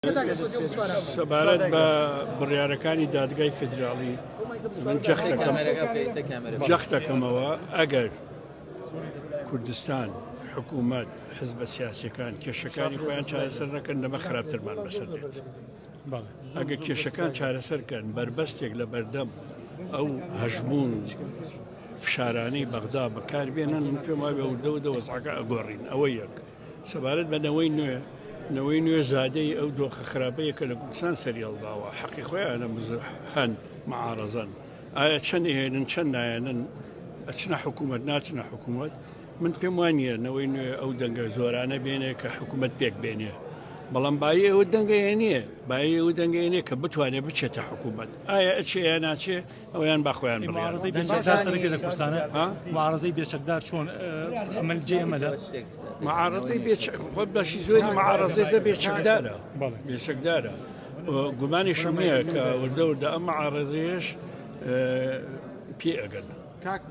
سەبارەت بە بڕیارەکانی دادگای فیدراڵی من جەختەکەم جەختەکەمەوە ئەگەر کوردستان حکوومەت حزبە سیاسەکان کێشەکانی خۆیان چارەسەر نەکەن لەمە خراپترمان بەسەر دێت ئەگەر کێشەکان چارەسەر کەن بەربەستێک لە بەردەم ئەو هەژمون و فشارانەی بەغدا بەکاربێنن من پێم وابێ وردە وردە وەزعەکە ئەگۆڕین ئەوە یەک سەبارەت بە نەوەی نوێ، نەوەی نوێ زادەی ئەو دۆخە خراپەیە کە لە کوردستان سەری هەڵداوە، حەقی خۆیانە هەن معارەزەن، ئایا چەند ئەهێنن چەند نایەنن، ئەچنە حکوومەت ناچنە حکوومەت، من پێم وا نییە نەوەی نوێ ئەو دەنگە زۆرانە بێنێ کە حکوومەت پێک بێنێ، بەڵام بایی ئەوە دەنگە نییە، بایی ئەو دەنگە نییە کە بتوانێت بچێتە حکوومەت، ئایا ئەچێ یا ناچێ ئەویان با خۆیان بڕیار. معارەزەی بێچەکدار سەرەکە لە کوردستانە معارەزەی بێچەکدار چۆن ئەمە جێ ئەمە لە معارەزەی بێچەک خۆ بەشی زۆری معارەزەی زە بێچەکدارە بێچەکدارە گومانیشم نییە کە وردە وردە ئەم معارەزەیەش پێ ئەگەن. کاک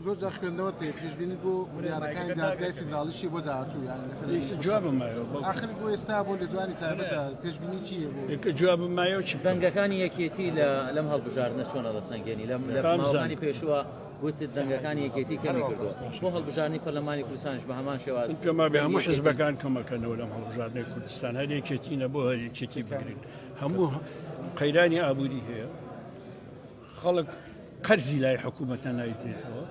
زۆر جار خوێندنەوە تێ پێشبینی بۆ بڕیارەکانی دادگای فیدراڵیشی بۆ داهاتوو یان لەسەر ئێستا جوابم مایەوە بەڵکو. ئاخر بۆ ئێستا بۆ لێدوانی تایبەتە پێشبینی چییە بۆ کە جوابم مایەوە چی بکەم؟ دەنگەکانی یەکێتی لە لەم هەڵبژاردنە چۆن هەڵەسەنگێنی لەم لە کام ماوەکانی زەنگ؟ پێشووە وتت دەنگەکانی یەکێتی کەمی کردووە بۆ هەڵبژاردنی پەرلەمانی کوردستانیش بە هەمان شێواز من پێم وابێ دەنگی هەموو یەکێتی حزبەکان کەمەکەنەوە لەم هەڵبژاردنەی کوردستان هەر یەکێتی نە بۆ هەر یەکێتی بگرین هەموو قەیرانی ئابووری هەیە خەڵک قەرزی لای حکوومەتە نایتێتەوە،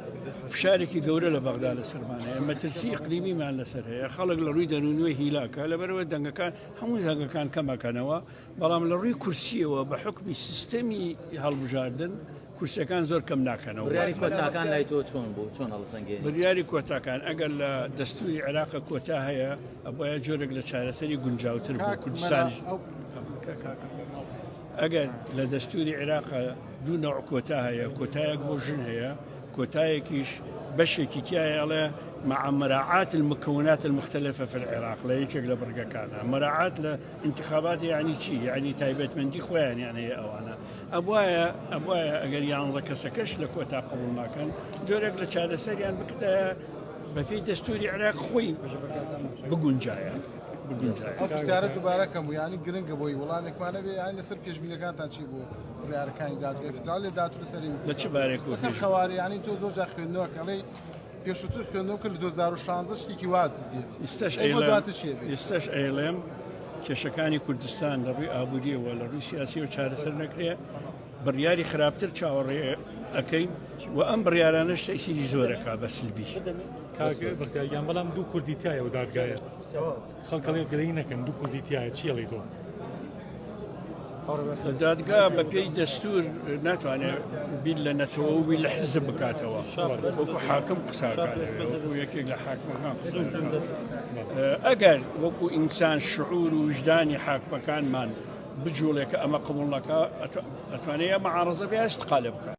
فشارێکی گەورە لە بەغدا لەسەرمان هەیە، مەترسی ئیقلیمیمان لەسەر هەیە، خەڵک لە ڕووی دەروونیەوە هیلاکە، لەبەرئەوە دەنگەکان هەموو دەنگەکان کەمەکەنەوە، بەڵام لە ڕووی کورسیەوە بە حوکمی سیستەمی هەڵبژاردن کورسیەکان زۆر کەم ناکەنەوە. بڕیاری کۆتاکان لای تۆ چۆن بوو؟ چۆن هەڵسەنگێنی؟ بڕیاری کۆتاکان ئەگەر لە دەستوری عێراق کۆتا هەیە ئەبوایە جۆرێک لە چارەسەری گونجاوتر بۆ کوردستان. ئەگەر لە دەستوری عێراق دوو نەوع کۆتا هەیە، کۆتایەک بۆ ژن هەیە، کۆتایەکیش بەشێکی تیایە ئەڵێ مع مراعات المكونات المختلفة في العراق لە یەکێک لە بڕگەکانە مراعات لە انتخابات یعنی چی یعنی تایبەتمەندی خۆیانیان هەیە ئەوانە ئەبوایە ئەبوایە ئەگەر یانزە کەسەکەش لە کۆتا قبوڵ ناکەن جۆرێک لە چارەسەریان بکردایە بەپێی دەستوری عێراق خۆی بگونجایە. ئەو پرسیارە دووبارە کەم و یانی گرنگە بۆی وەڵامێکمان هەبێ یانی لەسەر پێشبینەکانتان چی بوو بڕیارەکانی دادگای فیدراڵ لە داهاتوو لەسەر لە چ بارێک بۆ لەسەر خەواری یانی تۆ زۆر جار خوێندنەوە کە ئەڵێی پێشووتر خوێندنەوە کرد لە 2016 شتێکی وا دێت ئێستاش ئەی بۆ ئەیڵێم دواتر چی ئەبێ؟ ئێستاش ئەیڵێم کێشەکانی کوردستان لە ڕووی ئابووریەوە لە ڕووی سیاسیەوە چارەسەر نەکرێ بڕیاری خراپتر چاوەڕێ ئەکەین و ئەم بڕیارانەش تەئسیری زۆر ئەکا بە سلبی. کاک بەختیار گیان بەڵام دوو کوردی تایە و دادگایە خەڵک ئەڵێ گلەیی نەکەن دوو کوردی تایە چی ئەڵێی تۆ؟ دادگا بە پێی دەستور ناتوانێت بیر لە نەتەوە و بیر لە حزب بکاتەوە وەکو حاکم قساکات وەکو یەکێک لە حاکمەکان قسە ئەگەر وەکو ئینسان شعور و وژدانی حاکمەکانمان بجوڵێ کە ئەمە قبوڵ نەکا ئەتوانێ یا معارەزە بێ یا ئیستقالە بکا.